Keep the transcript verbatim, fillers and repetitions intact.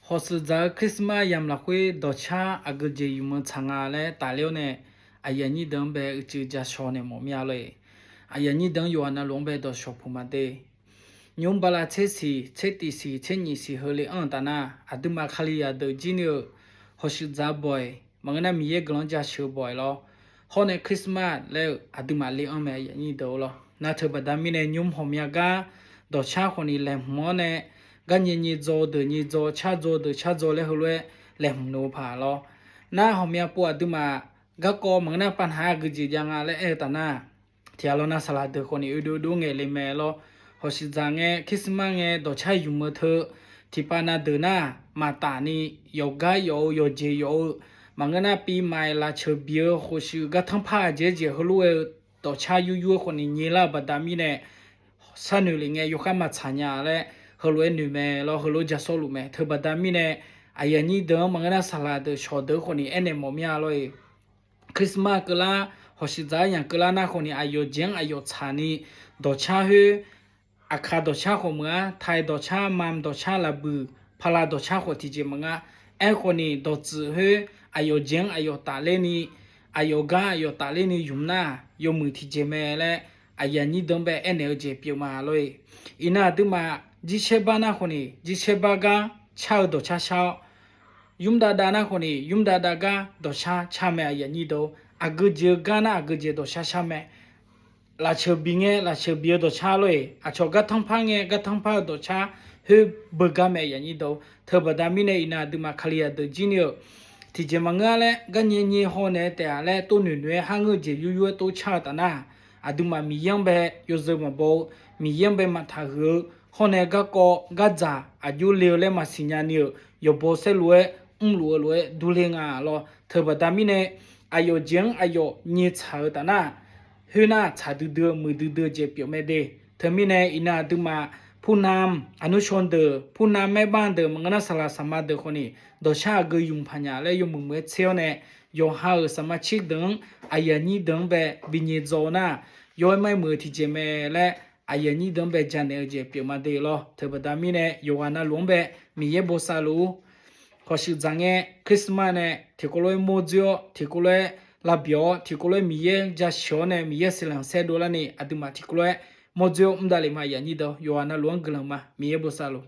Hawqshuif dzaq-eu Christmas yamq lafkhoer dawqcar aqgeu jeq yumq-eu tsaq nga laer tafler-awr nae, aqyuif aqnyir deuq-anr bae uicuiv jashawq naeq mawf mir-a lor-eq. Aqyuif aqnyir deuq-anr yawqghaq navluf-anr bae dawqshawq puq ma de. Nymr bala tser siq, tser tiq siq, tser nyiq siq heu le anr-eu taf nar, aqduimaf Kalizaq deuq jir ni-euq hawqshuif dzaq-eu bawq-iq, maqngeur nar Miqyaer guiqlanq-anr jasheuq-eu bawq-iq lawr. Hawr nae Christmas laer-eu aqduimaf le anr mae, aqyuif aqnyir deuq-eu lawr. Nar teu baqda mirnae nymr ghawqmya gar dawqcar khawf ni laeqhmq-awr nae, gar nyae nyae dzaw-eu deuq nyae dzaw, car dzaw-eu deuq car dzaw laer heulof-aer laeqhmq noeq-eu paq lawr. Nar ghawqmya pov aqduimaf garkawv maqngeur nar pavnaq-aer aqgeu jeq jav nga laer aer-eu taf nar, tiq ghaq lawr nav saqlaq deuq khawf ni oedov dov ngaeq le mae lawr. Hawqshuif dzaq ngae, Christmas ngae, dawqcar yumq-eu teu tiqpav na deuq nar, maqtaf ni yawqgar yawf-eu, yawqjeq yawf-eu, maqngeur nar pi maiq lafceuq biq-eu khofshuif gartanr par-aq jeq jeq heulof-aer-eu dawqcar yur yur-eu khawf ni nyae lar-euq baqda mirnae, sharnoeq lef ngae yawkhav maqtsaq nya laer heulof-aer noeq mae lawr, heulof-aer ja sawrluf mae. Teu baqda mirnae, aqyuif aqnyir deuq-anr maqngeur nar saqlaq deuq shawq deuq khawf ni aernaeq mawf mir-a lor-eq. Christmas keuvlar, hawqshuif dzaq-aer yamq keuvlar nar khawf ni aqyawf jeq-anr aqyawf tsaq ni dawqcar khoer, aqkaq dawqcar khawf meuq-ar, taiq dawqcar, mam dawqcar, laqbuiq, pala dawqcar khawf tiqjeq maqnga. Aerkhawf ni dawqtsuif khoer aqyawf jeq-anr aqyawf tafler ni, aqyawf gar aqyawf tafler ni yumq nar, yawmuiq tiqjeq mae laer aqyuif aqnyir deuq-anr bae aernaeq-eu jeq pyeuf ma lor-eq. Iqnan aqduimaf jircaer bar nar khawf ni jircaer bar gar car-eu dawqcar shar-awr, nymr dav dav nar khawf ni nymr dav dav gar dawqcar car mae, aqyuif aqnyir deuq-or. Aqgeu jeq-eu gar nar aqgeu jeq dawqcar shar mae. Lafceuq biq ngae lafceuq biq-eu dawqcar lor-eq, aqcawq gartanr par ngae gartanr par-eu dawqcar khoer beugar mae, aqyuif aqnyir deuq-or. Teu baqda mirnae iqnan aqduimaf Kalizaq deuq jir ni-euq tiqjeq maqngeur-ar laer gar nyae nyae haw naeq-aer taef-a laer tov noeq noeq-aer har ngeur-eu jeq yur yur-aer tov car-eu taf nar, aqduimaf Miqyaer-anr bae yawzeu maqbaw-eu, Miqyaer-anr bae maqtaq huiq-eu, hawr nae garkawv gardzaq aqjox le-eu laer maqsiq nya ni-euq yawqbaw saerlu-aer mrluf-eu lof-aer durler nga lawr. Teu baqda mirnae aqyawf jeq-anr aqyawf nyae tsaq-eu taf nar, khoernar tsaq duidui-eu muiqdui dui-eu jeq pyeuf mae de. Teumirnae iqnan aqduimaf purnam aqnur shaw deuq, purnam maerbav deuq, maqngeur nar saqlaq saqma deuq khawf ni dawqcar aqgeu yumq paq nya laer yawmuiq muiq-aer tser-awr nae, yawqha-euq saqma cir deuq-anr aqyuif aqnyir deuq-anr bae bi nyae dzaw nar, yaw-aer mar muiq-eu tiqjeq mae laer aqyuif aqnyir deuq-anr bae janaeq-eu jeq pyeuf ma de lawr. Teu baqda mirnae yawqghaq navluf-anr bae Miqyaer bosav luf-ur. Hawqshuif dzaq ngae Christmas nae tiqkawv lof-aer mawrdzoer-awr, tiqkawv lof-aer lavbyawq-awr, tiqkawv lof-aer Miqyaer jasheuq-awr nae Miqyaer siqlanq saerdov larni aqduimaf tiqkawv lof-aer mawrdzoer-awr mr davlef ma, aqyuif aqnyir deuq-or. Yawqghaq navluf-anr guiqlanq ma, Miqyaer bosav luf.